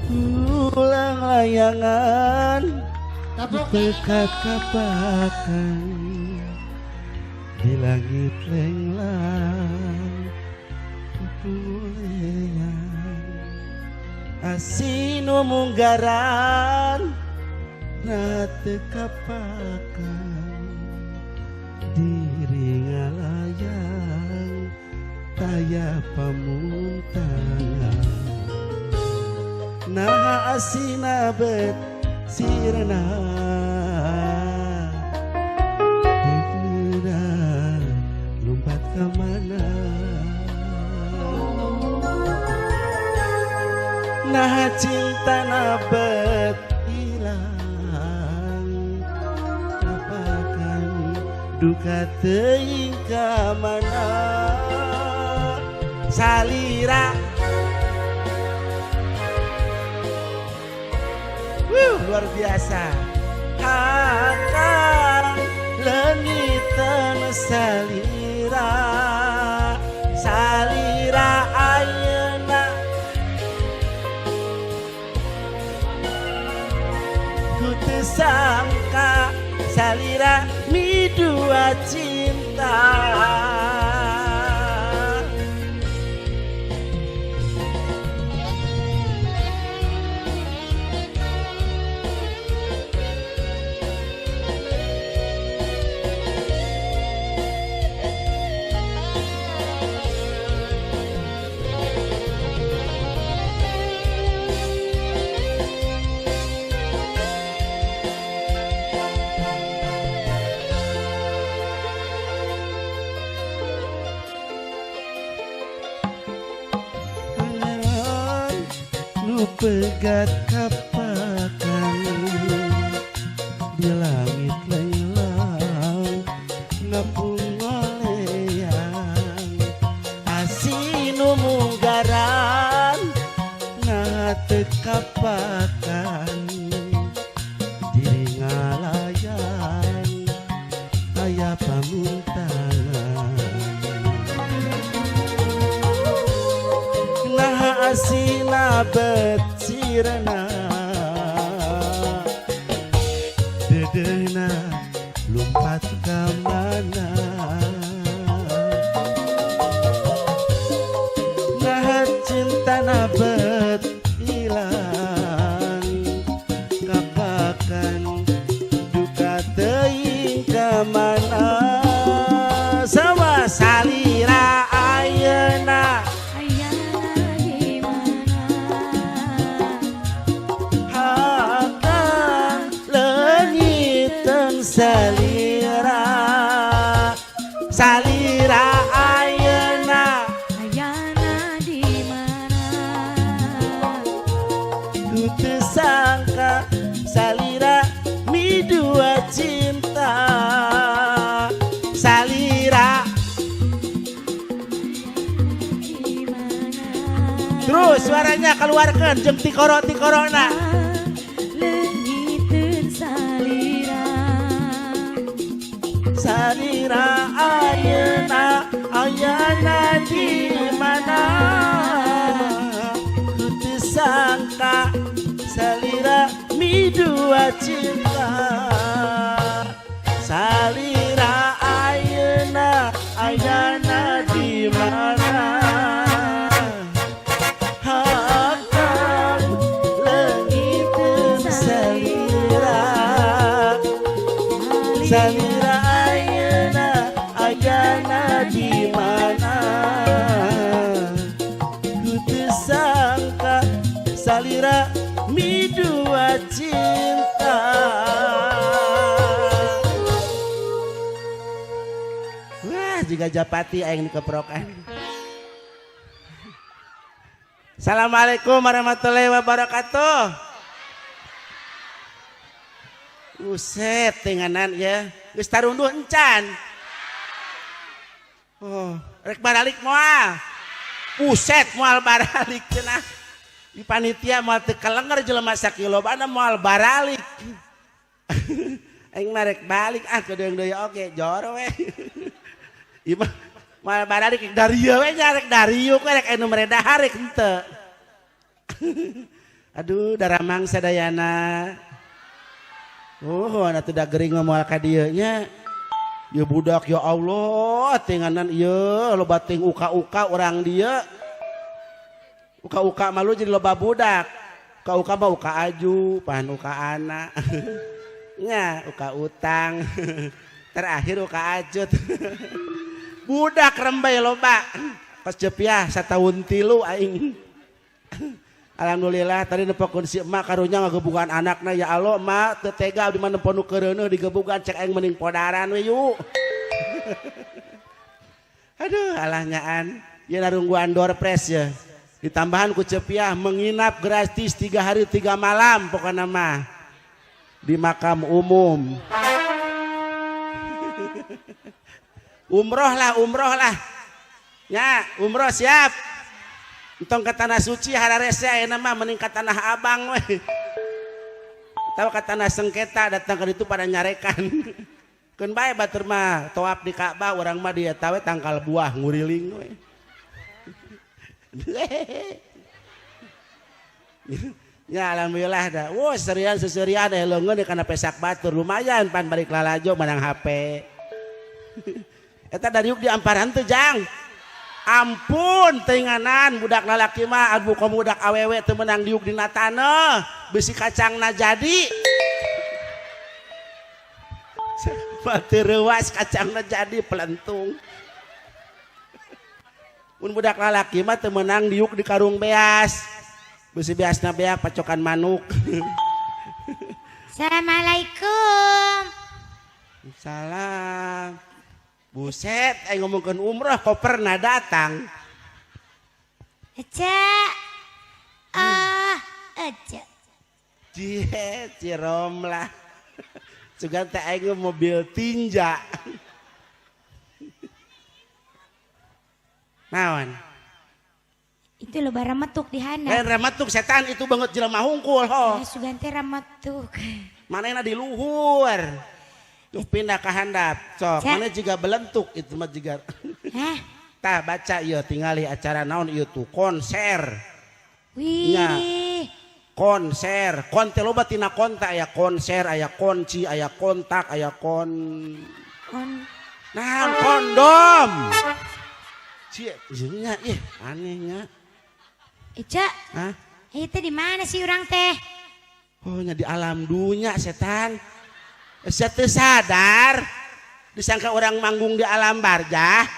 Pulang layangan pekat kapakan di langit lenglang pulean asinu munggaran na teu kapakan diri ngalayang taya pamuntangan nah asina bet sirna deuna lompat ka mana nah cinta na bet ilang kapakan duka teuing ka mana salira. Luar biasa. Hakang leungiteun salira salira ayeuna ku teu sangka salira midua cinta. Pegat kapakan di langit lenglang ngapung ngoleang asinu munggaran na teu kapakan diri ngalayang aya pamuntangan nah asina bet sirna dedeuna lompat ka mana nah cintana bet ilang kapakan duka teuing ka mana sama salira ayeuna salira salira ayeuna ayana di mana ku teu sangka salira midua cinta salira di mana. Terus suaranya keluarkan jeung tikoro-tikorona. Leungiteun salira salira ayeuna ayana di mana ku teu sangka salira midua cinta salira ayeuna ayana di mana hakang leungiteun salira salira ayeuna ayana di mana ku teu sangka salira midua cinta. Wah, juga japati aing dikeprokan. Assalamualaikum warahmatullahi wabarakatuh. Buset tenganan ya. Geus tarunduh encan. Oh, rek baralik moal. Buset moal baralik cenah. Di panitia moal teu kalenger jelema sakilobana moal baralik. Aing mah rek balik ah kedeung deui oge joro we. Ieu mah moal baralik dari ieu we nya rek dariuk we rek anu meredahar rek henteu. Aduh, daramang sadayana. Oh, atuh da gering mah moal ka dieu nya. Ieu budak ya Allah, tinganan ieu loba ting uka-uka urang dieu. Uka-uka malu jadi loba budak. Uka-uka mah uka aju, pan uka anak. Nya, uka utang. Terakhir uka ajut. Budak rembay loba. Pas jepiah sataun tilu aing. Alhamdulillah tadi nepokeun si emak karunya ngagebugan anakna ya Allah emak teu tega di mana nempo nu keureuneuh digebugan cek aing mending podaran we yuk. Aduh alah nyaan ieu narungguan door prize ya. Ditambahan ku Cepiah menginap gratis 3 hari 3 malam pokokna mah di makam umum. Umroh lah, umroh lah. Ya, umroh siap. Entong ke tanah suci hararese ayeuna mah mending ka tanah abang we. Tahu ka tanah sengketa datang ke ditu pada nyarekan. Keun bae batur mah toap di Ka'bah urang mah di eta we tangkal buah nguriling we. Ya alhamdulillah dah. Wah serian seserian aya leungeun di kana pesak batur lumayan pan balik lalajo menang HP. Eta dariuk di amparan teu jang. Ampun teinganan budak lalaki mah abu komo budak awewe teu meunang diuk dina taneuh besi kacangna jadi. Batu reuas kacangna jadi pelentung. Mun budak lalaki mah teu meunang diuk di karung beas. Besi beasna beak pacokan manuk. Assalamualaikum. Salam. Buset, aing ngomongkeun umroh kok pernah datang. Ece. Ah, ece. Cie, ciromlah. Sugan teh aing mobil tinja. Naon? Itu loh rametuk di hana. Lain rametuk setan itu banget jelema hungkul ho. Ya, sugan teh rametuk. Manehna di luhur. Tuh pindah ke handap, sok. Mana juga belentuk itu mah juga. Hah? Tah baca ieu tingali acara naon ieu tuh konser. Wih. Nya. Konser, kon teh loba tina konta aya konser, aya kunci, aya kontak, aya kon. Kon. Naon kondom. Cie, nya ih anehnya. Ica. Hah? Ieu teh di mana sih urang teh? Oh, nya di alam dunya setan. Saya teu sadar disangka orang manggung di alam barjah.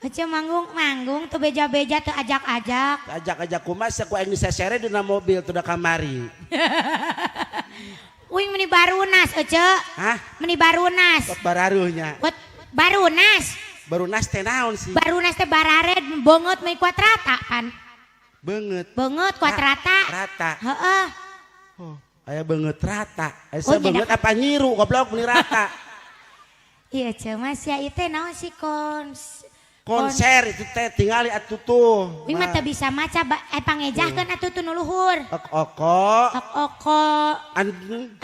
Ece manggung-manggung tuh beja-beja tuh ajak-ajak. Ajak-ajak kumaha ku aing disesere dina mobil tuh da kamari. Uing meni barunas ece. Hah? Meni barunas. Wat bararuhnya. Wat barunas. Barunas teh naon sih? Barunas teh barared beungeut meni kuat rata kan. Beungeut. Beungeut kuat rata. Rata. Heeh. Oh. Aya beungeut rata. Aya oh, beungeut apa nyiru goblok meni rata. Iya ce Mas ya ieu teh naon sih konser itu teh tingali atuh tuh. Wih mah teu bisa maca pangejahkeun atuh tuh nu luhur. Ok oko. Ok oko. An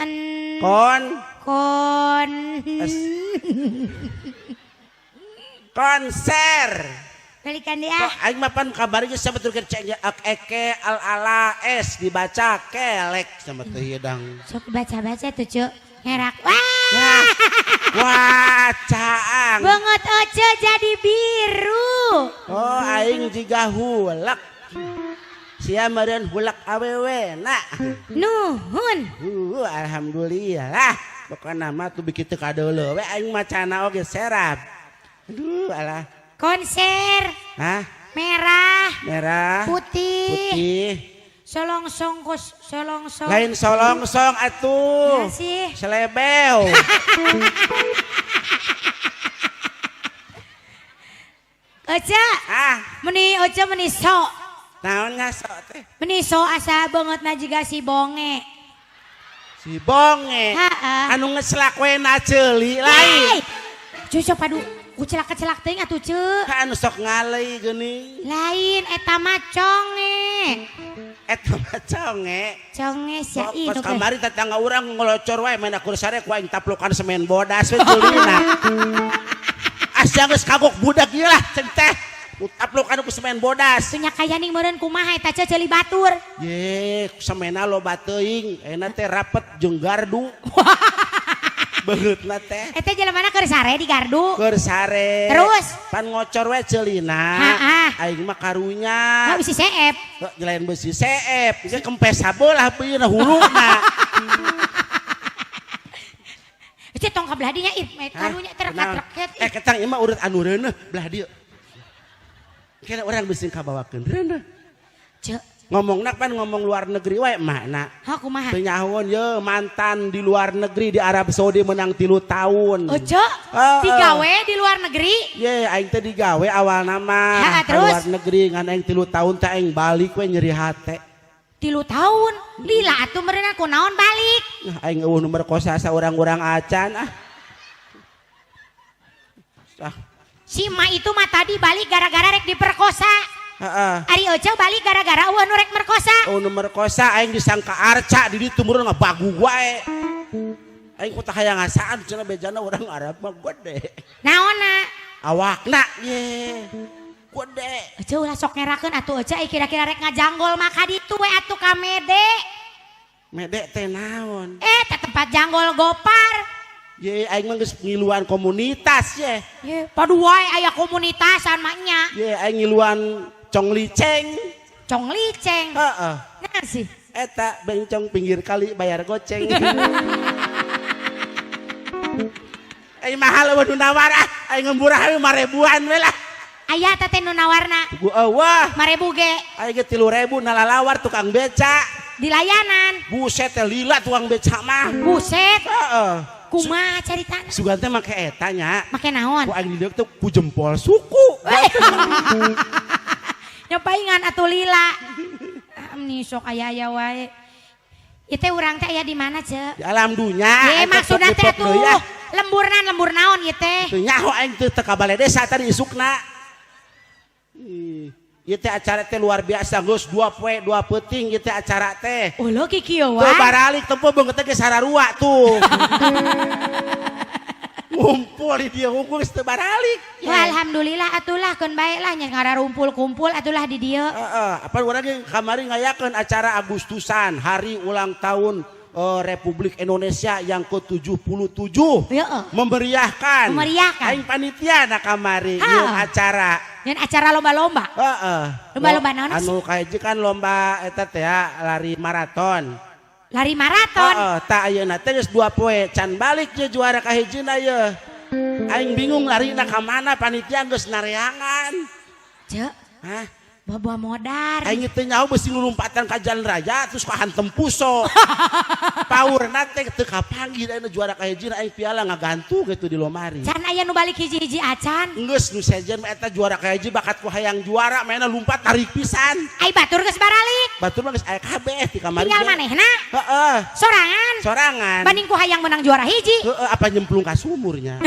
en kon kon. Konser. Balikan dia. Aing mah pan kabari geus sampe turkeun cek ak eke al ala s dibaca kelek sama teu hidang. Sok baca-baca tuh cuk. Ngerak. Wah. Wah, caang. Beungeut oce jadi biru. Oh, aing jiga hulek. Sia meureun hulek awewe na. Nuhun. Alhamdulillah. Pokona mah tuh bikin teu kadeuleu we aing macana oge serap. Aduh, alah. Konser. Hah? Merah. Merah. Putih. Putih. Solongsong kos solongsong. Lain solongsong atuh. Sih. Selebeu. Oce. Ah. Meni oce meni sok. Naon ngaso teh? Meni sok asa beungeutna jiga si bonge. Si bonge. Heeh. Anu ngeslak we na ceuli lain. Cuy padu. Kucelak-kecelak teuing atuh ceu. Ka anu sok ngalei geuning. Lain eta mah conge. Eta mah conge. Conge sia ieu. Pas kamari tetangga urang ngelocor wae main akur sare ku aing taplokan semen bodas we ceulina. Asa geus kagok budak ieu lah ceng teh. Taplokan ku semen bodas. Nya kayaning meureun kumaha eta ce ceuli batur. Ye, semena loba teuing, euna teh rapet jeung gardu. Beungeutna teh. Eta jelemana keur sare di gardu. Keur sare. Terus? Pan ngocor we ceulina. Ha-ha. Aing mah karunya. Ha bisi seep. Lain besi seep, geus kempes sabelah beuna huluna. Ece tong ka belah dinya ih, karunya terkat-reket. Eh ketang ieu mah urut anu reuneuh belah dieu. Kira orang bisi kabawakeun reuneuh. Cek, Ngomongna pan ngomong luar negeri wae makna. ha kumaha? Teu nyahoan ye mantan di luar negeri di Arab Saudi menang 3 tahun. Oh, cek, digawe di luar negeri. Ye aing teh digawe awal nama Ha, ka terus? luar negeri ngan aing 3 tahun teh aing balik we nyeri hate. 3 tahun. Lila atuh meureunna kunaon balik. Nah, aing eueuh nu merkosa saurang-urang acan ah. Ah, Si Ma itu mah tadi balik gara-gara rek diperkosa. heeh. Ari Oce balik gara-gara eueuh nu rek merkosa. Oh nu merkosa aing disangka arca di ditu meureun ngabagu wae. Aing kota hayang ngasaan cenah bejana urang Arab mah gede. Naonna? Awakna ye. Gede. Oce ulah sok ngerakeun atuh Oce ai kira-kira rek ngajanggol mah ka ditu we atuh ka Mede. Mede teh naon? Eh, teh tempat janggol gopar. Ye aing mah geus ngiluan komunitas ye. Ye, padu wae aya komunitasan mah nya. Ye aing ngiluan congliceng. Congliceng. Heeh. Nah sih. Eta bencong pinggir kali bayar goceng. Aing mahal eueuh nu nawar ah. Aing ngemburah we 5.000-an we lah. Aya teh nu nawarna. Gu eueuh. 5.000 ge. Aing ge 3.000 nalalawar tukang beca. Di layanan. Buset teh lila tukang beca mah. Buset. Heeh. Kumaha caritana? Sugan teh make eta nya. Make naon? Ku aing di dieu teh ku jempol suku. Nyopaingan atuh lila. Nih sok aya-aya wae. Ieu teh urang teh aya di mana, Cek? Di alam dunya. Ye maksudna teh atuh lemburna lembur naon ieu teh? Teu nyaho aing teh teu ka bale desa tadi isukna. Ieu teh acara teh luar biasa geus 2 poe 2 peuting ieu teh acara teh. Oh lo kikieu Teu wae. baralik tempo beungeut teh geus sararua tuh. Ngumpul di dieu unggul geus teu baralik. Wah, alhamdulillah atulah keun bae lah nya ngararumpul-kumpul atulah di dieu. Heeh, apa urang ge kamari ngayakeun acara Agustusan, hari ulang tahun Republik Indonesia yang ke-77. Heeh. Memeriahkan. Memeriahkan. Aing panitia na kamari nyieun acara. Nyieun acara lomba-lomba. Heeh. Lomba-lomba naon sih? Anu kahiji kan lomba eta teh lari maraton. Lari maraton. Heeh, tah ayeuna teh geus 2 poe can balik ye juara kahijina ye. Aing bingung larina ka mana panitia geus nareangan. Cek. Hah? Bawa modar. Aing teu nyaho beusi lulumpatan ka jalan raya terus kahantem puso. Paurna teh teu kapanggih ayeuna juara kahijina aing piala ngagantung gitu di lomari. Can aya nu balik hiji-hiji acan. Geus nu sejen mah eta juara kahiji bakat ku hayang juara mainna lumpat tarik pisan. Ai batur geus baralik. Batur mah geus aya kabeh di kamari. Tinggal manehna. Heeh. Sorangan. Sorangan. Banding ku hayang menang juara hiji. Heeh, apa nyemplung ka sumurnya.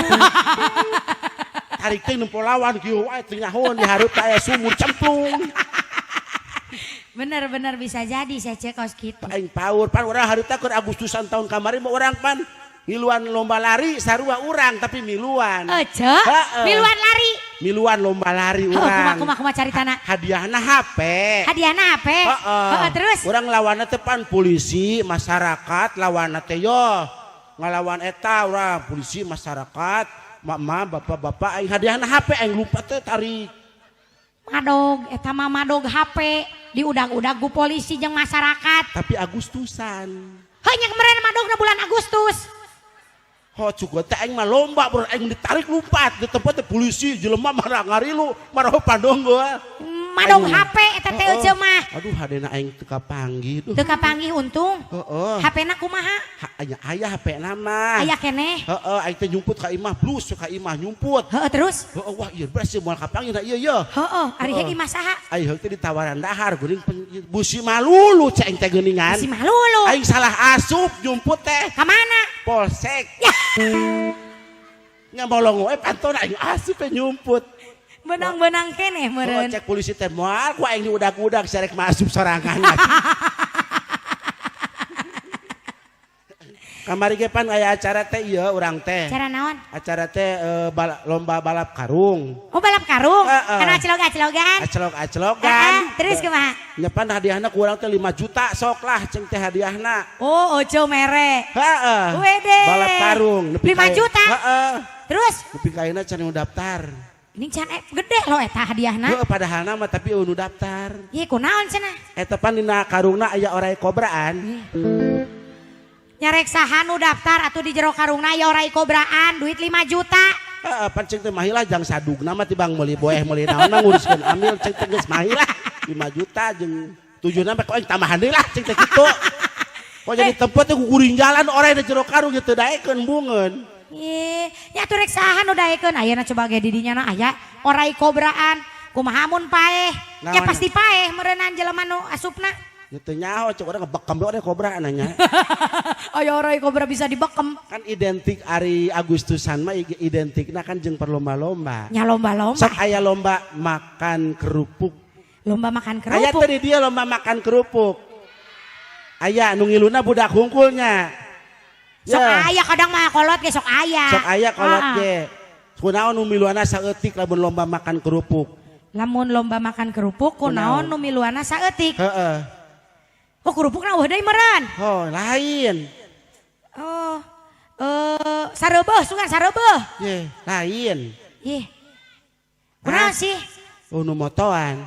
Tarik teh nempo lawan kieu wae teu nyahoan di hareup aya sumur cemplung. Bener-bener bisa jadi saya cek kaos kitu. Aing paur pan urang harita keur Agustusan tahun kamari mah urang pan miluan lomba lari sarua urang tapi miluan. Ece, miluan lari. Miluan lomba lari urang. Kumaha kumaha caritana? Hadiahna HP. Hadiahna HP. Heeh, terus urang lawanna teh pan polisi, masyarakat lawanna teh yo. Ngalawan eta urang polisi, masyarakat, mak-mak, bapak-bapak aing hadiahna HP aing lupa teh tarik. Madog eta mah madog HP diudag-udag ku polisi jeung masyarakat. Tapi Agustusan. Heuh nya kemarin madogna bulan Agustus. Ho cukup teh aing mah lomba bro aing ditarik lompat di tempat teh polisi jelema marah ngarilu marah padonggo. Madog HP eta teh euceu mah. Aduh hadena aing teu kapanggih duh. Teu kapanggih untung. Heeh. HP-na kumaha? Aya aya HP-na mah. Aya keneh. Heeh aing teh nyumput ka imah blus ka imah nyumput. Heeh terus? Heeh wah ieu beres moal kapanggih da ieu ye. Heeh ari heug imah saha? Ari heug teh ditawaran dahar geuning busi malulu cek aing teh geuningan. Busi malulu. Aing salah asup nyumput teh. Ka mana? Polsek. Nya molong we pantona aing asup teh nyumput. Benang-benang keneh meureun. Cek polisi teh moal ku aing diudag-udag sarek masuk sorangan. Kamari ge pan aya acara teh ieu urang teh. Acara naon? Acara teh lomba balap karung. Oh, balap karung. Heeh. Kana aclog-aclogan. Aclog-aclogan. Heeh, terus kumaha? Nya pan hadiahna ku urang teh 5 juta sok lah ceng teh hadiahna. Oh, ojo mere. Heeh. Wede. Balap karung. 5 juta. Heeh. Terus Nepi ka ayeuna can nu daftar. ini can gede loh eta hadiahna. Heuh, padahal mah tapi nu daftar. Ieu kunaon cenah? Eta pan dina karungna aya orai kobraan. Nyarek saha nu daftar atuh di jero karungna aya orai kobraan duit 5 juta. Heeh, pan ceng teh mahilah jang sadugna mah tibang meuli boeh meuli naon mah nguruskeun amil ceng teh geus mahilah 5 juta jeung tujuhna mah kok tambahan deui lah ceng teh kitu. Kok jadi tempat teh guguring jalan orai di jero karung gitu daekeun bungeun. Ih, nya atuh rek saha nu daekeun ayeuna coba ge di dinya na aya orai kobraan. Kumaha mun paeh? Nya Naon? pasti paeh meureunnan jelema nu asupna. Ya teu nyaho cek urang ngebekem we orai kobra nanya. Aya orai kobra bisa dibekem. Kan identik ari Agustusan mah identikna kan jeung perlomba-lomba. Nya lomba-lomba. Sok aya lomba makan kerupuk. Lomba makan Aya kerupuk. teh di dia lomba makan kerupuk. Aya nu ngiluna budak hungkulnya. Sok Ya. aya kadang mah kolot ge sok aya. Sok aya kolot Ah. ge. Kunaon nu miluanna saeutik lamun lomba makan kerupuk. Lamun lomba makan kerupuk kunaon nu miluanna saeutik. Heeh. Oh kerupukna eueuh deui meureun. Oh, lain. Oh. Sareubeuh sugan sareubeuh. Ye, lain. Ih. Kunaon sih? Oh, nu motoan.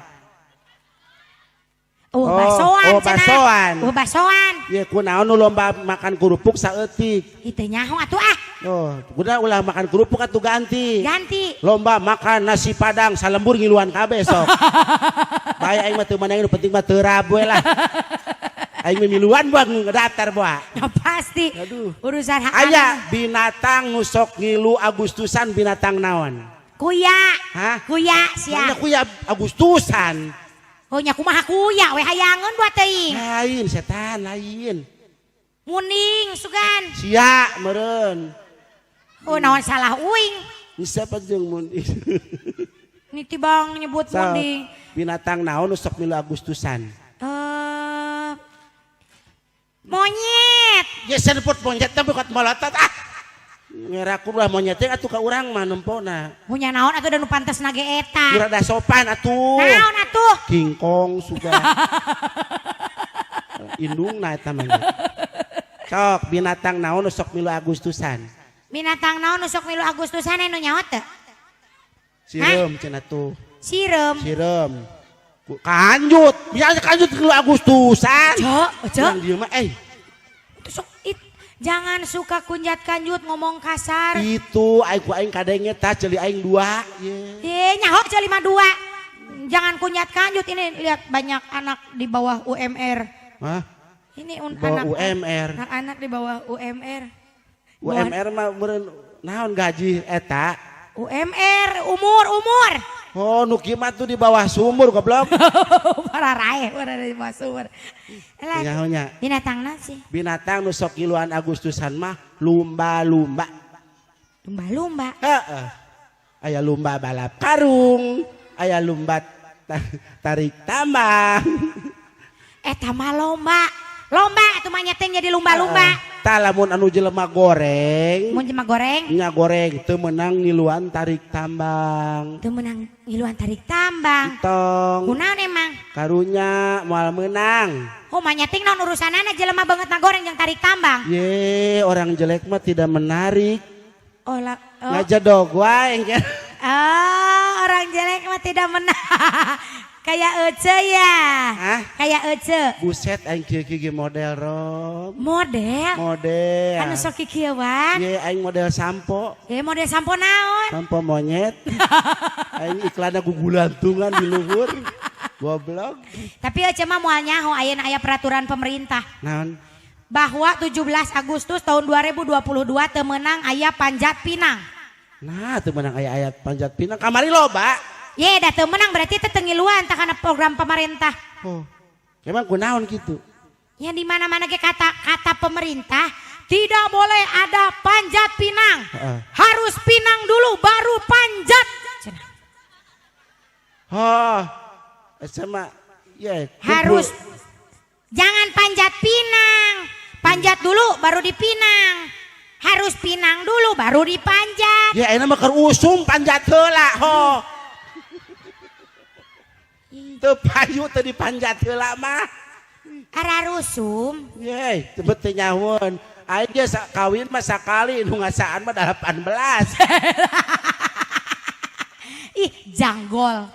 Oh, Oh, basoan oh, cenah. basoan. Oh, basoan. Ye, kunaon nu lomba makan kerupuk saeutik. Ih teu nyaho atuh ah. Oh, kunaon ulah makan kerupuk atuh ganti. Ganti. Lomba makan nasi padang salembur ngiluan kabeh sok. Bae aing mah teu meunang nu penting mah teu rab we lah. Aing mah miluan buat ngedaftar buat. Ya pasti. Aduh. Urusan hak Aya binatang nu sok ngilu Agustusan binatang naon? Kuya. Hah? Kuya sia. Mana kuya Agustusan? Oh nya kumaha kuya we hayangeun buat teuing. Lain setan lain. Muning sugan. Sia meureun. Oh naon salah uing. Ini siapa jeung munding? Ini tibang nyebut Sok, munding. Binatang naon nu sok milu Agustusan? Monyet. Ya serput monyet teh bukan molotot ah. Ngeraku lah monyet teh atuh ka urang mah nempona. Punya naon atuh da nu pantes nage eta. Nu rada sopan atuh. Naon atuh? King Kong suga. Indungna eta mah. Sok binatang naon nu sok milu Agustusan? Binatang naon nu sok milu Agustusan anu nyaho teu? Sireum cenah tuh. Sireum. Sireum. Kanjut, biasa kanjut milu Agustusan. Cok, cok. Yang dieu mah Sok jangan suka kunjat kanjut ngomong kasar. Itu aing ku aing kadenge tah ceuli aing dua. Ye. Ye, nyaho ceuli mah dua. Jangan kunjat kanjut ini lihat banyak anak di bawah UMR. Hah? Ini Di bawah anak UMR. Anak-anak di bawah UMR. UMR mah meureun naon gaji eta? UMR umur. Oh, nu kieu mah tuh di bawah sumur goblok. Para raeh, para di bawah sumur. Lah, Nyaho nya. binatang naon sih? Binatang nu sok ngiluan Agustusan mah lumba-lumba. Lumba-lumba. Heeh. Aya lumba balap karung, aya lumba tarik tambang. Eta mah lomba. Lomba atuh mah nyeteng jadi lumba-lumba. Tah lamun anu jelema goreng, Mun jelema goreng, nya goreng teu meunang ngiluan tarik tambang. teu meunang ngiluan tarik tambang. Tong Kunaon emang? karunya moal meunang. Oh mah nyeting naon urusanana jelema banget na goreng jeung tarik tambang. Ye, orang jelek mah tidak menarik. Oh, la, oh. Ngajedog wae engke. Oh, orang jelek mah tidak menang. Kayak Ece ya. Hah? Kayak Ece. Buset aing kieu kieu ge model rom. Model. Model. Anu sok kikieuan. Ye aing model sampo. Ye model sampo naon? Sampo monyet. Aing iklanna gugulantungan di luhur. Goblok. Tapi Ece mah moal nyaho ayeuna aya peraturan pemerintah Naon? bahwa 17 Agustus tahun 2022 teu meunang aya panjat pinang. Nah, teu meunang aya ayat panjat pinang kamari loba. Ye, dah teu meunang berarti teu ngiluan tah kana program pemerintah. Oh. Emang kunaon kitu? Ya di mana-mana ge kata pemerintah tidak boleh ada panjat pinang. Heeh. Harus pinang dulu baru panjat. Cenah. Oh. Sama ye Harus jangan panjat pinang. Dipanjat dulu baru dipinang. Harus pinang dulu baru dipanjat. Ya ayeuna mah keur usum panjat heula ho. Teu payu teu dipanjat heula mah. Ararusum. Ye, teu teu nyahoeun. Aing ge kawin mah sakali nu ngasaan mah 18. Ih, janggol.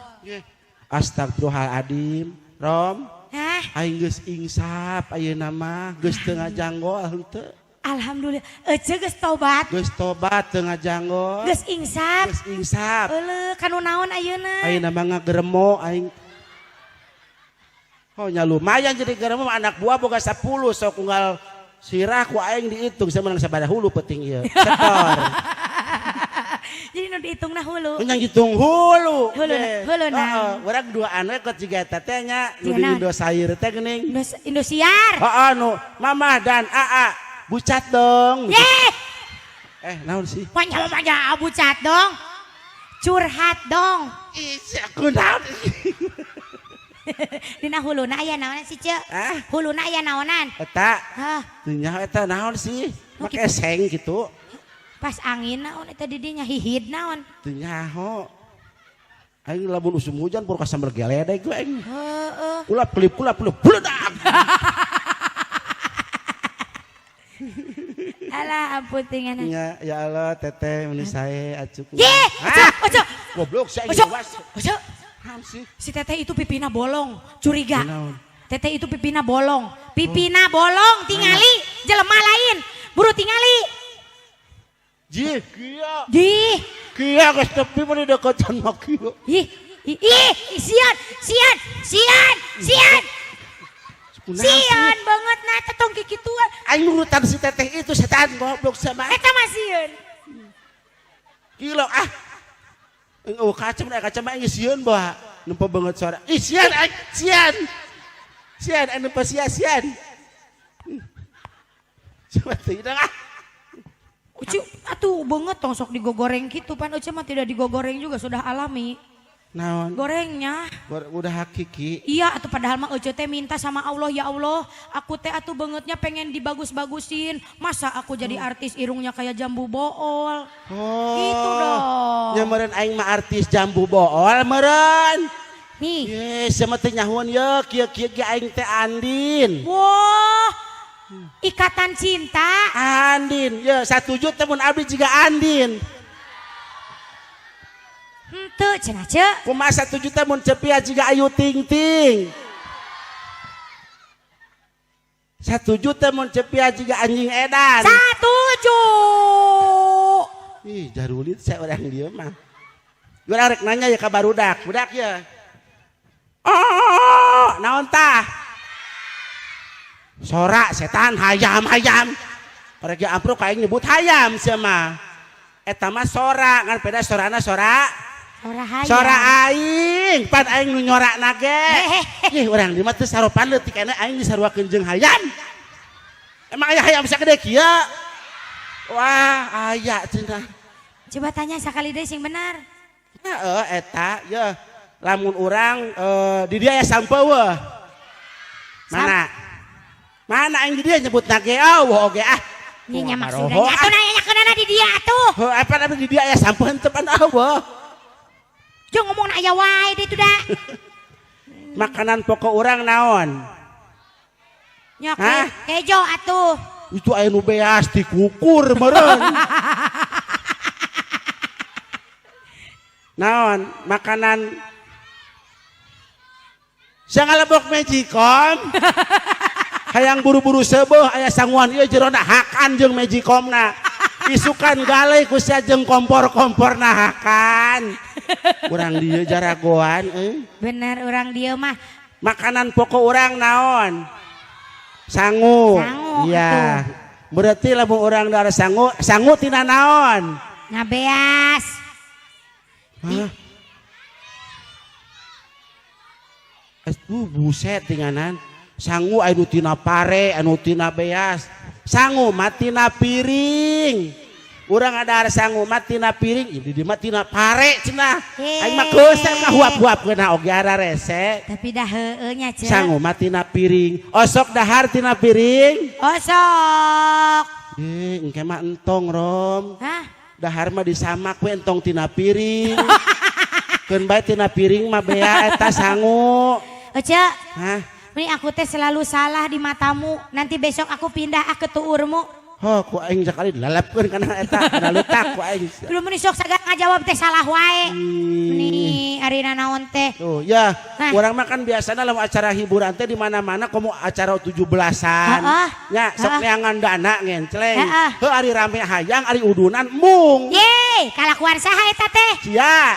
Astagfirullahaladzim, Rom. Hah? Aing geus insaf ayeuna mah, geus teu ngajanggol henteu. Alhamdulillah, ece geus tobat. Geus tobat teu ngajanggol. Geus insaf. Geus insaf. Euleuh, kanu naon ayeuna? Ayeuna mah ngageremo aing. Oh nya lumayan jadi geremo anak buah boga 10 sok unggal sirah ku aing dihitung saya menang sabaraha hulu penting ieu. Setor. Jadi nu dihitungna hulu. Nya ngitung hulu. Hulu, hulu na. Heeh, urang duaan we kot jiga eta teh nya nu di Indosair teh geuning. Indosiar. Heeh nu Mamah dan Aa bucat dong. Ye. Naon sih? Manja bucat dong. Curhat dong. Ih, kunaon? Dina huluna aya naonan sih, Ceu? Hah? Huluna aya naonan? Eta. Hah. Teu nyaho eta naon sih? Make seng gitu. Pas angin naon eta di dinya hihid naon? Teu nyaho. Aing lamun usum hujan pur kasamber geledek we aing. Heeh. Kulap kelip beledak. Alah ampun tingana. Ya, ya Allah teteh meni sae acuk. Ye, ojo. Goblok saya Ojo. Ojo. Sih. Si teteh itu pipina bolong, curiga. Naon? Teteh itu pipina bolong. Pipina bolong tingali jelema lain. Buru tingali. Jih, kia. Jih. Kia geus tepi mah dideketan mah kieu. Ih, ih, sian, sian, sian, sian. Sian banget nah teh tong kikituan. Aing nurutan si teteh itu setan goblok sama. Eta mah sieun. Gila ah. Oh kaca mah kaca mah geus sieun bawa. Nempo banget suara. Ih sian aing sian. Sian aing nempo sia sian. Coba teu ah. Ucu atuh banget tong sok digogoreng gitu pan Ucu mah tidak digogoreng juga sudah alami. Naon? Gorengnya. Udah hakiki. Iya atuh padahal mah Ucu teh minta sama Allah, ya Allah, aku teh atuh bangetnya pengen dibagus-bagusin. Masa aku jadi artis irungnya kayak jambu bool. Oh. Gitu dong. Nya meureun aing mah artis jambu bool meureun. Nih. Ye, sama teh nyahuan ye kieu-kieu ge aing teh Andin. Wah. Ikatan cinta. Andin, ye satuju teh mun abdi jiga Andin. Henteu cenah ceu. Kumaha 1 juta mun cepia jiga Ayu Ting Ting. 1 juta mun cepia jiga anjing edan. 1 juta. Ih, jarulit saya orang dieu mah. Urang rek nanya ya ka barudak, budak ya. Oh, naon tah? Sorak setan hayam hayam. Korek ge amprok aing nyebut hayam sia mah. Eta mah sora ngan beda sorana sora. Sora hayam. Sora aing, pan aing nu nyorakna ge. Ih, urang di mah teu saropan leutik ene aing disaruakeun jeung hayam. Emang aya hayam sagede kieu? Wah, aya cenah. Coba tanya sakali deui sing benar. Heeh, eta ye. Lamun urang di dieu aya sampeu. Mana? Mana aing di dieu nyebutna ge eueuh oge ah. Nya maksudna atuh nanyakeunana di dieu atuh. Heuh, apa di dieu aya sampeu henteu pan eueuh. Jeung ngomong aya wae ditu da. Makanan pokok urang naon? Nya kejo atuh. Itu aya nu beas dikukur meureun. Naon makanan sia ngalebok Magicom. Hayang buru-buru seubeuh aya sanguan ieu jerona hakan jeung Magicomna. Isukan galeh ku sia jeung kompor-komporna hakan. Urang dieu jaragoan euy. Bener urang dieu mah. Makanan pokok urang naon? Sangu. Iya. Berarti lamun urang darah sangu, sangu tina naon? Ngabeas. Hah? Buset tinganan. Sangu anu tina pare, anu tina beas. Sangu mah tina piring. Urang ada sangu mah tina piring, ieu di mah tina pare cenah. Aing mah geus kahuap-huapkeun oge ararese. Tapi dah heueuh nya Ceu. Sangu mah tina piring. Osok dahar tina piring. Osok. Engke mah entong Rom. Hah? Dahar mah disamak we entong tina piring. Keun bae tina piring mah bea eta sangu. Ece. Hah? Ini aku teh selalu salah di matamu. Nanti besok aku pindah ah ke tuurmu. Oh, ku aing sakali dilalapkeun kana eta, kana leutak ku aing. Belum meni sok sagala ngajawab teh salah wae. Meni ari nanaon teh. Tuh, ya. Urang mah kan biasana lamun acara hiburan teh di mana-mana komo acara 17-an. Nya, sok neangan dana ngencleng. Heuh ari rame hayang, ari udunan mung. Ye, kalakuan saha eta teh? Sia.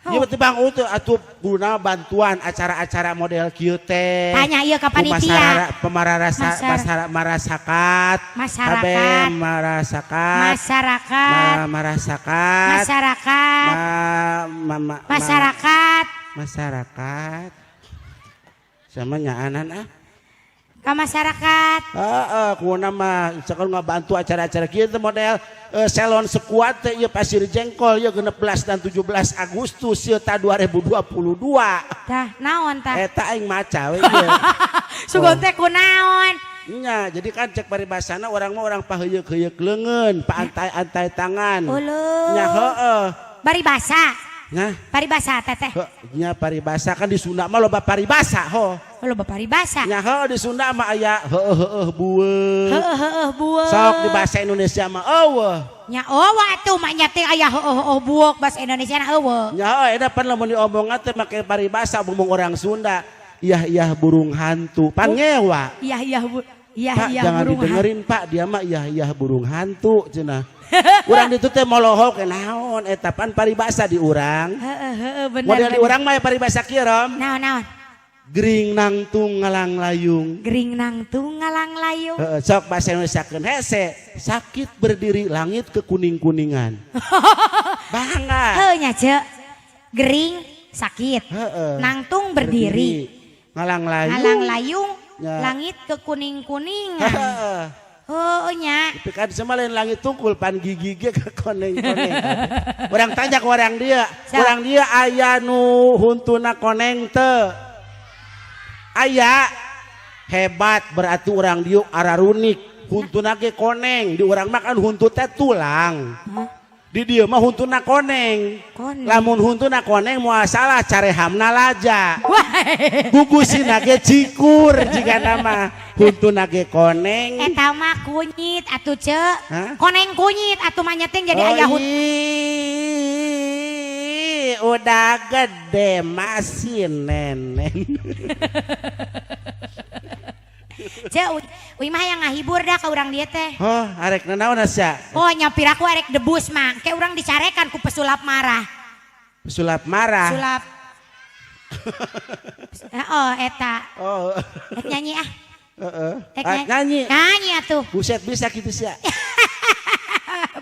Ieu teh Bang Utu atuh guna bantuan acara-acara model kieu teh. Tanya ieu ka panitia. Pemararasa marasakat. Masyarakat. Marasakat. Masyarakat. Marasakat. Masyarakat. Masyarakat. Masyarakat. Sama nyaanan ah. Ka masyarakat. Heeh, kuna mah misalkan ngabantu acara-acara kieu teh model salon sekuat teh ieu Pasir Jengkol ieu 16 dan 17 Agustus ieu ta 2022. Tah, naon tah? Eta aing maca we ieu. Sugan teh kunaon? Nya, jadi kan cek paribasana urang mah urang paheuyeuk-heuyeuk leungeun, paantai-antai tangan. Uluh. Nya heeh. Paribasa. Nah, paribasa teteh. Nya paribasa kan di Sunda mah loba paribasa ho. Loba paribasa. Nya heuh di Sunda mah aya heueuh heueuh bueut. Heueuh heueuh bueut. Sok di bahasa Indonesia mah eueuh. Nya eueuh atuh mah nya teh aya heueuh heueuh bueuk bahasa Indonesia na eueuh. Nya heueuh eta pan lamun diomongan teh make paribasa ngomong orang Sunda. Iyah iyah burung hantu pangewa. Iyah iyah bu iyah Pak, iyah jangan burung didengerin hantu. Pak, dia mah iyah iyah burung hantu cenah. Urang ditu teh molohok naon eta pan paribasa di urang. Heeh heeh bener. Model di urang mah paribasa kieu Rom. Naon naon. Gering nangtung ngalang layung. Gering nangtung ngalang layung. Heeh, sok bahasa Indonesiakeun hese. Sakit berdiri langit kekuning-kuningan. Bangga. Heuh nya Ceu. Gering sakit. Heeh. Nangtung berdiri. Ngalang layung. Ngalang layung ya. Langit kekuning-kuningan. Oh nya. Tapi kan sama lain langit tungkul pan gigi ge ke koneng-koneng. Orang tanya ke orang dia, so. Orang dia aya nu huntuna koneng teu. Aya hebat berarti orang dia ararunik, huntuna ge koneng, di urang mah kan huntu teh tulang. Huh? Di dieu mah huntuna koneng. Koneng. Lamun huntuna koneng moal salah carehamna laja. Gugusina ge cikur jigana mah huntuna ge koneng. Eta mah kunyit atuh Ceu. Koneng kunyit atuh mah nyeting jadi aya hunt. Udah gede masih nenen. Ceu, uih mah yang ngahibur dah ka urang dia teh. Oh, arek nanaon asa? Oh, nyapir aku arek debus mah. Kayak urang dicarekan ku pesulap marah. Pesulap marah? Sulap. Oh, eta. Oh. Ek nyanyi ah. Heeh. Ek nyanyi. Nyanyi atuh. Buset bisa kitu sia.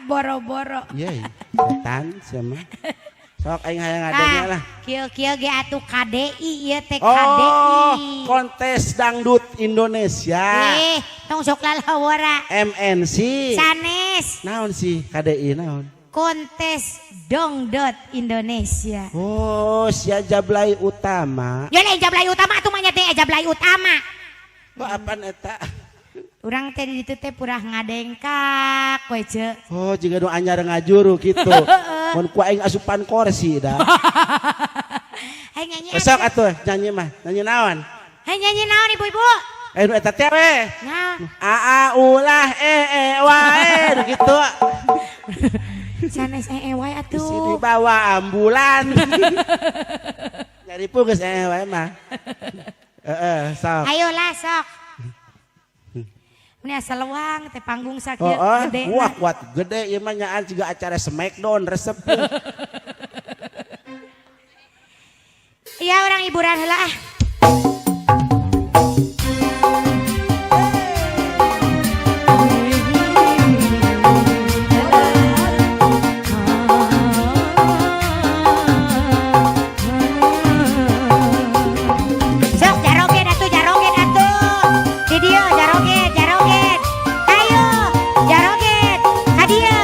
Boro-boro. Iya, setan sia mah. Sok aing hayang ngadengnya lah. Kieu-kieu ge atuh KDI ieu teh KDI. Oh, kontes dangdut Indonesia. Tong sok lalawara. MNC. Sanes. Naon sih KDI naon? Kontes Dangdut Indonesia. Oh, sia Jablay Utama. Ya lain Jablay Utama atuh mah nya teh Jablay Utama. Oh, apaan eta? Urang teh di ditu teh purah ngadengkak we Ceu. Oh, jiga nu anyar ngajuru kitu. Mun ku aing asupan kursi dah. Hai nyanyi. Besok atuh nyanyi mah. Nyanyi naon? Hai nyanyi naon ibu-ibu? Nu eta teh we. Naon? Aa ulah wae gitu. Sanes wae atuh. Isi dibawa ambulan. Nyari pun geus wae mah. Heeh, sok. Ayolah sok. Ini asal lewang teh panggung sakieu gede. Wah kuat gede ieu mah nyaan juga acara Smackdown resep. Iya orang hiburan heula ah. Sok jaroget atuh jaroget atuh. Di dieu jaroget jaroget. Ayo jaroget ka dieu.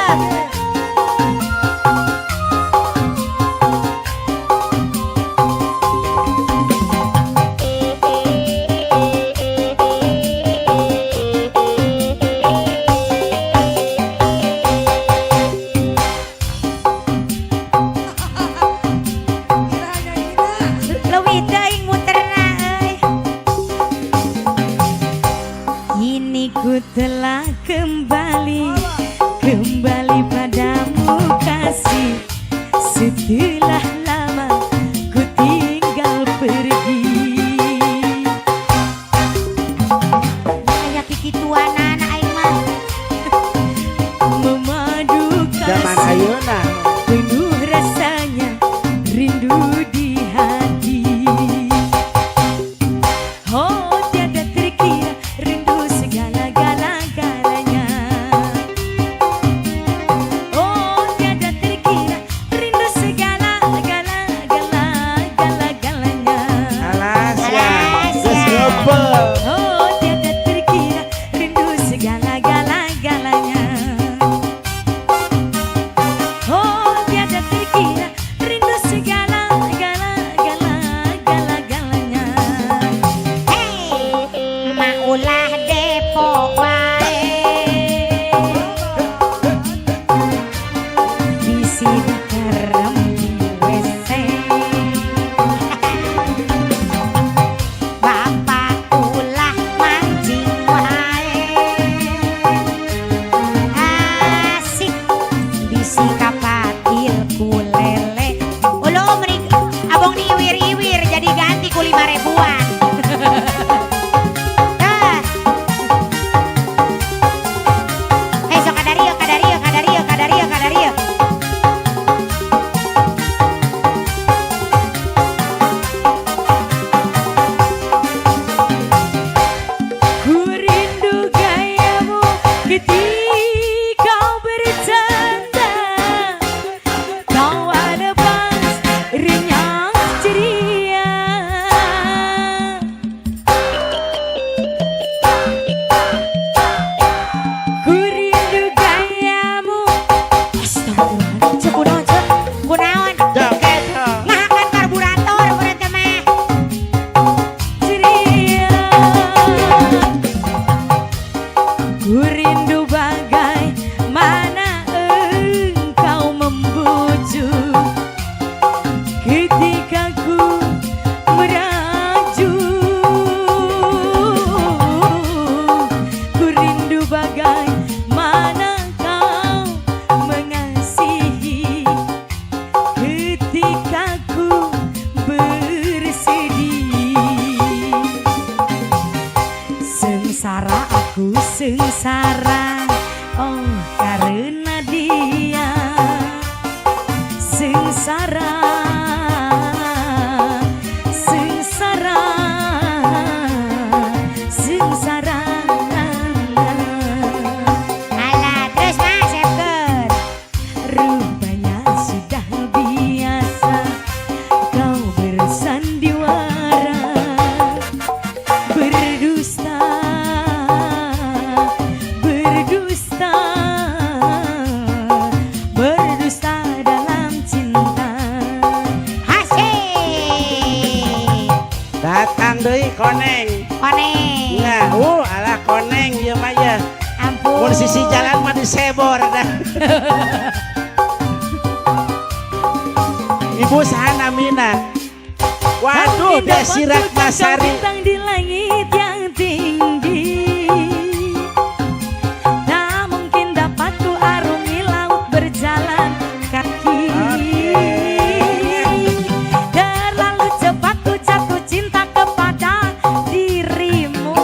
Aku telah kembali, kembali padamu kasih. Setelah lama ku tinggal pergi. Kayak kikituan aing mah. Memadu Zaman kasih, ayeuna. penuh rasanya rindu di hati. Oh, tiada terkira rindu segala-gala-galanya. Oh, tiada terkira rindu segala-gala-gala-gala-galanya. Alas ya. Alas Geus ya. ngebel. Oh, tiada terkira rindu segala-gala-galanya. Oh, tiada terkira rindu segala-gala-gala-gala-galanya. Hey, mah ulah Depok wae. Bisi dikerem di WC. Bapak ulah mancing wae. Asik bisi kapatil ku lele. Ulo mending abong diiwir-iwir jadi ganti ku 5 ribuan. Ah. Eh, sok kadario, kadario, kadario, kadario, kadario. Ku rindu gayamu ketika bercanda. Kau ada pas rinyah ceria. Ku rindu gayamu. Astagfirullah. Cek kunaon, cek? Kunaon? Joget. Ho. Ngahakan karburator urang teh mah. Ceria. Ku rindu bagaimana engkau membujuk ketika ku merajuk. Ku rindu bagaimana kau mengasihi ketika ku bersedih. Sengsara aku sengsara, oh, karena dia. Sengsara, sengsara, sengsara. Alah, terus mah sepkeun. Rupanya sudah biasa kau bersandiwara, berdusta, berdusta, berdusta dalam cinta. Asik. Datang deui koneng. Koneng. Nah, alah koneng ieu mah ya. Ampun. Mun sisi jalan mah disebor dah. Ibu saha namina? Waduh, Kau Desi tidak patut Ratnasari. bintang di langit yang tinggi. Tak mungkin dapat ku arungi laut berjalan kaki. Terlalu cepat ku jatuh cinta kepada dirimu.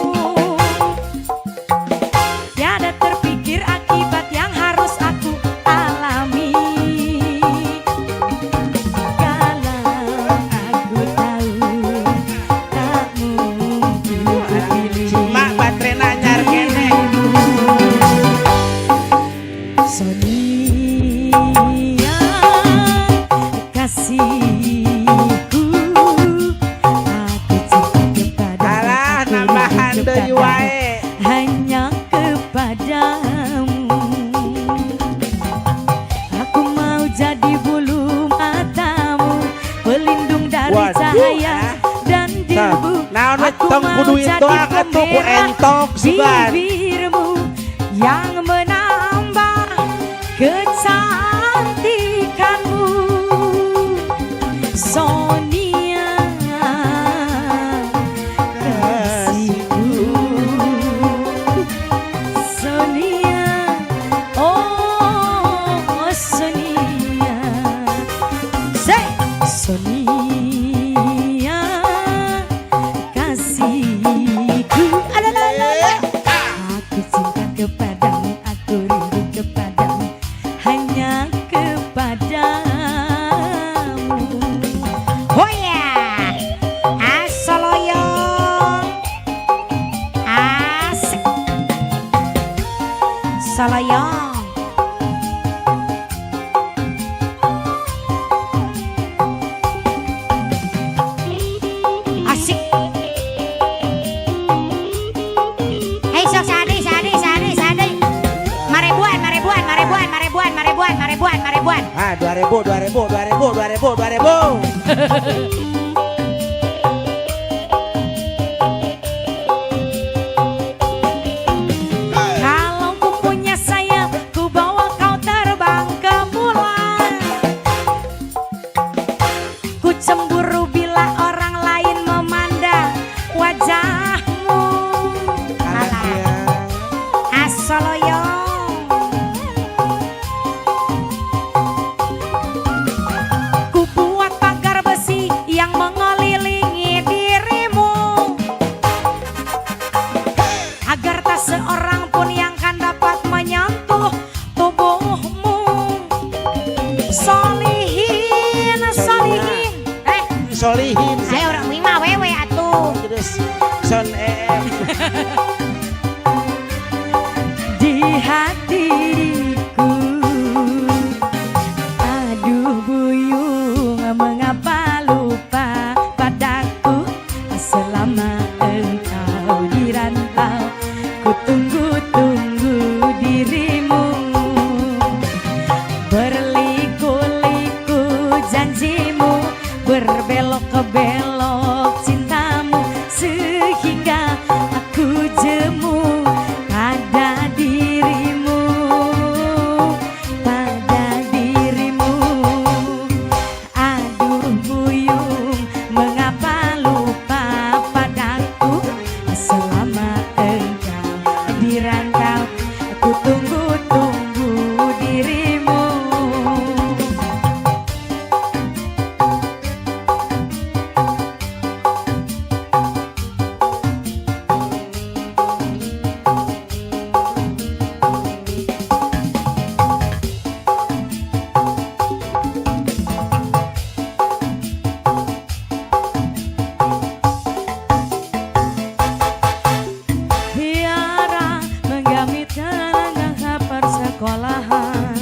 Tiada terpikir akibat yang harus aku alami. Kalau aku tahu tak mungkin ku pilih Mak baterena anyar keneh. Sonia kasihku, aku cinta kepadamu. Alah, Aku nambahan rindu deui kepadamu, wae. hanya kepadamu. Aku mau jadi bulu matamu, pelindung dari Waduh, cahaya ah. dan debu. Naon we Aku tong mau kudu jadi doang atuh ku pemerah entok sugan. bibirmu yang menambah kecantikanmu. Sonia kasihku. Asalayang. Asik. Hei sok sadi sadi sadi sadi. Marebuan marebuan marebuan marebuan marebuan marebuan marebuan. Ah, 2000 2000 2000 2000 2000. Kalau ku punya sayap, ku bawa kau terbang ke bulan. Ku cemburu bila orang lain memandang wajahmu. Alah. Asoloyo. Ku buat pagar besi yang mengelilingi dirimu, agar tak seorang pun yang akan dapat menyentuh tubuhmu. Solihin, solihin. Solihin. Ayo orang mah wewe atuh. Terus son Di hatiku. Aduh buyung, mengapa lupa padaku? Selama engkau di rantau, ku tunggu-tunggu dirimu. Berliku-liku janjimu, berbelok-belok cintamu, sehingga aku jemu pada dirimu, pada dirimu. Aduh buyung, mengapa lupa padaku? Selama engkau di rantau, aku tunggu-tunggu dirimu. Tiara menggamit langkah persekolahan.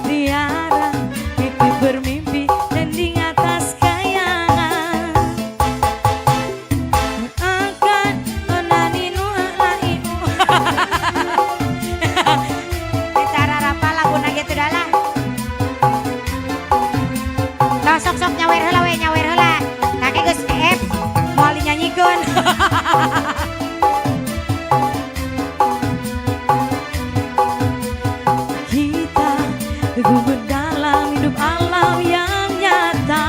Tiara mimpi bermimpi dan di atas kayangan. Akan onaninu alaimu. Eta rarapa laguna gitu dah lah. Tah sok sok nyawer heula we nyawer heula. Kakek geus ef Moal dinyanyikeun. Kita gugur dalam hidup alam yang nyata.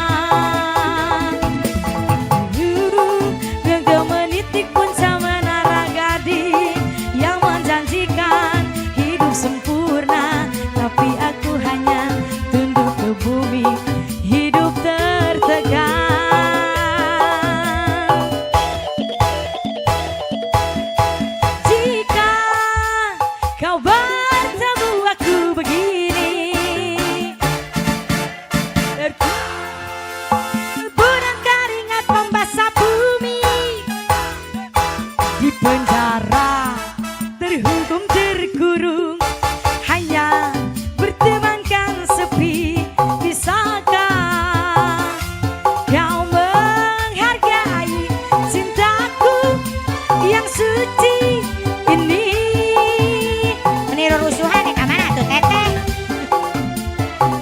Gagal menitik punca menara gading yang menjanjikan hidup sempurna, tapi aku hanya tunduk ke bumi, hidup tertekan. Jika kau bertemu aku begini, terkuburan keringat membasah bumi, di penjara terhukum terkurung, hanya bertemankan sepi. Bisakah kau menghargai cintaku yang suci ini? Meniru rusuhan ya ka mana tuh teteh.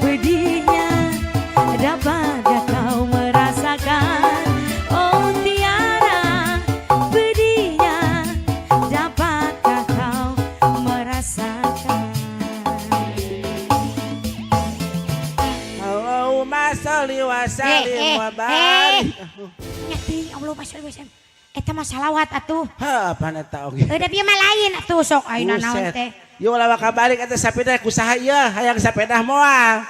Pedihnya dapatkah kau merasakan? Oh Tiara, pedihnya dapatkah kau merasakan? Allahumma sholli wa sallim wa barik. Nya teuing Allahumma sholli wa sallim. Eta mah salawat atuh. Ha, apaan eta oge? Eueuh da bieu mah lain atuh sok ayeuna naon Buset. teh. Ieu ulah kabalik eta sapeda kusaha ieu hayang sapeda moal.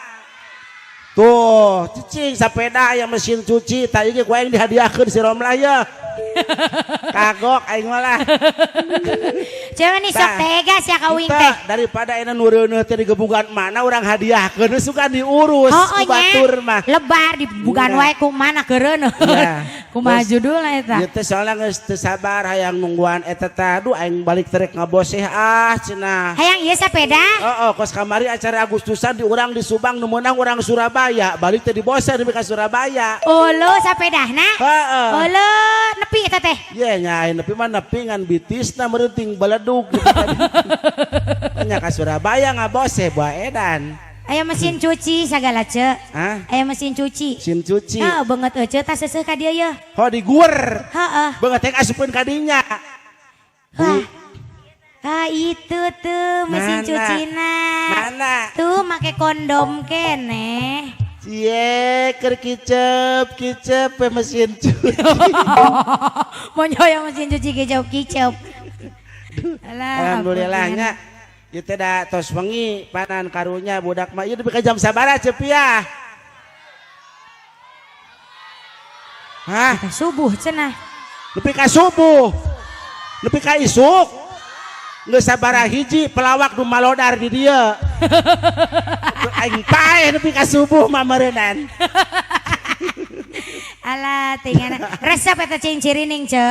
Tuh, cicing sapeda aya mesin cuci, tah ieu ku aing dihadiahkeun si Romlah ieu. Kagok aing malah. Cuman nih sok tegas ya ka uing teh. Daripada enak nu reuneuh teh digebugan mana urang hadiahkeun suka diurus ku batur mah. Lebar dibugan wae ku mana keureuneuh. Kumaha judulna eta? Ieu teh soalna geus teu sabar hayang nungguan eta teh aduh aing balik terek ngaboseh ah cenah. Hayang ieu sapeda? Heeh, kos kamari acara Agustusan di urang di Subang nu meunang urang Surabaya, balik teh diboseh nepi ka Surabaya. Olo sapedahna? Heeh. Olo nepi eta teh. Ye nya aing nepi mah nepi ngan bitisna meureun ting beledug. Nya ka Surabaya ngaboseh buah edan. Aya mesin cuci sagala ce. Hah? Aya mesin cuci. Mesin cuci. Heeh, beungeut euceu tah seuseuh ka dieu yeuh. Ho diguer. Heeh. Beungeut teh asupkeun ka dinya. Hah. Ah itu tuh mesin cucina. Mana? Tuh make kondom keneh. Cie keur kicep kicep mesin cuci. Mau yang mesin cuci kicep kicep. Alhamdulillah nya. Ieu teh da tos wengi panan karunya budak mah ieu nepi ka jam sabaraha Cepiah? Hah? Subuh cenah. Nepi ka subuh. Nepi ka isuk. Geus sabaraha hiji pelawak nu malodar di dieu. Aing paeh nepi ka subuh mah meureunnan. Alah tingana resep eta cing cirining ce.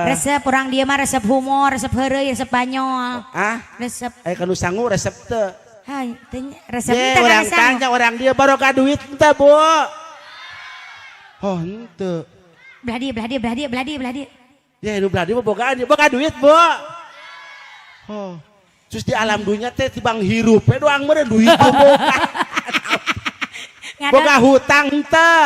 Resep urang dieu mah resep humor, resep heureuy, resep banyol. Ah? Resep. Aya kanu sangu resep teu. Ha, resep teh urang tanya urang dieu baroga duit teu, Bu. Oh, henteu. Belah dieu, belah dieu, belah dieu, belah dieu, belah dieu. Ya nu belah dieu mah bogaan, boga duit, Bu. Oh. Terus di alam dunia teh tibang hirup we doang meureun duit teu boga. Boga hutang teu.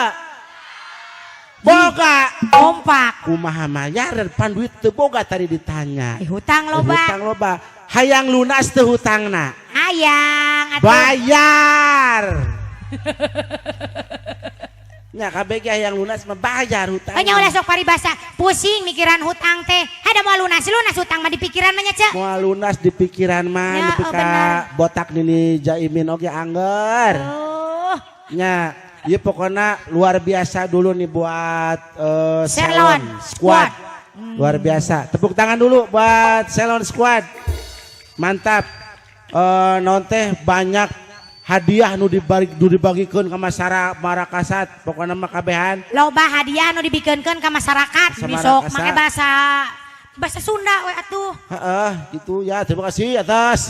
Boga kompak. Kumaha mayar pan duit teu boga tadi ditanya. Hutang loba. Hutang loba. Hayang lunas teu hutangna. Hayang atuh. Bayar. Nya kabeh ge hayang lunas mah bayar hutang. Oh nya ulah sok paribasa pusing mikiran hutang teh. Ada moal lunas lunas hutang mah di pikiran mah nya ce. Moal lunas di pikiran mah nepi ka botak nini Jaimin oge angger. Oh. Nya iya pokoknya luar biasa dulu nih buat Selon Squad. Luar biasa. Tepuk tangan dulu buat Selon Squad. Mantap. Non teh banyak hadiah nu dibagikeun ka masyarakat marakasat. Pokoknya mah kabehan. Loba hadiah nu dibikeunkeun ka masyarakat. Besok make bahasa Sunda we atuh. Heeh, gitu ya. Terima kasih atas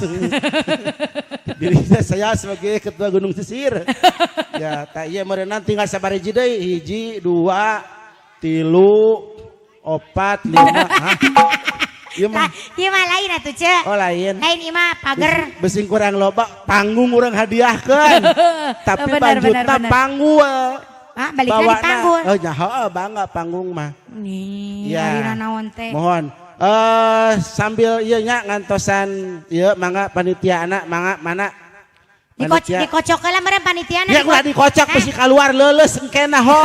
dirinya saya sebagai ketua Gunung Sisir. Ya, tak iya meureunan tinggal sabariji deui. 1, 2, 3, 4, 5. Hah? Ieu mah. Ieu mah lain atuh, Ce. Oh, lain. Lain ieu mah pager. Besing kurang loba panggung urang hadiahkeun. Tapi banjutna panggul. Ah, balikna di panggul. Oh, nya heeh bangga panggung mah. Nih, ya. Naon teh. Mohon. Sambil ieu nya ngantosan ieu mangga panitia anak mangga mana? Dikocok heula meureun panitiana. Ya ulah dikocok bisi kaluar leuleus engkena ho.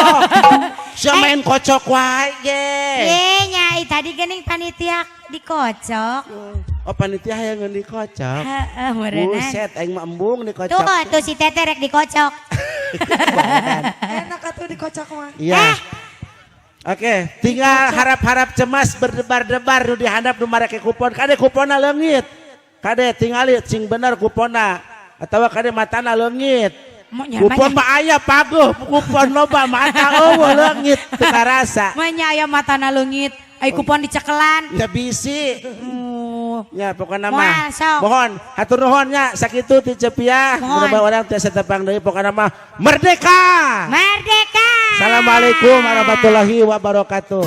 Sia main kocok wae ge. Ye nya tadi geuning panitia dikocok. Oh panitia hayang ngeun dikocok. Heeh meureunna. Buset aing mah embung dikocok. Tuh tuh si teteh rek dikocok. Enak atuh dikocok mah. Iya. Oke, tinggal harap-harap cemas berdebar-debar nu dihandap nu marake kupon. Kade kuponna leungit. Kade tingali cing bener kuponna. Atawa kade matana leungit. Kupon mah aya paguh, kupon loba mata eueuh leungit teu karasa. Mah nya aya matana leungit, ai kupon dicekelan. Ya bisi. Ya pokokna mah. Mohon hatur nuhun nya sakitu ti Cepiah. Mudah-mudahan urang tiasa tepang deui pokokna mah merdeka. Merdeka. Assalamualaikum warahmatullahi wabarakatuh.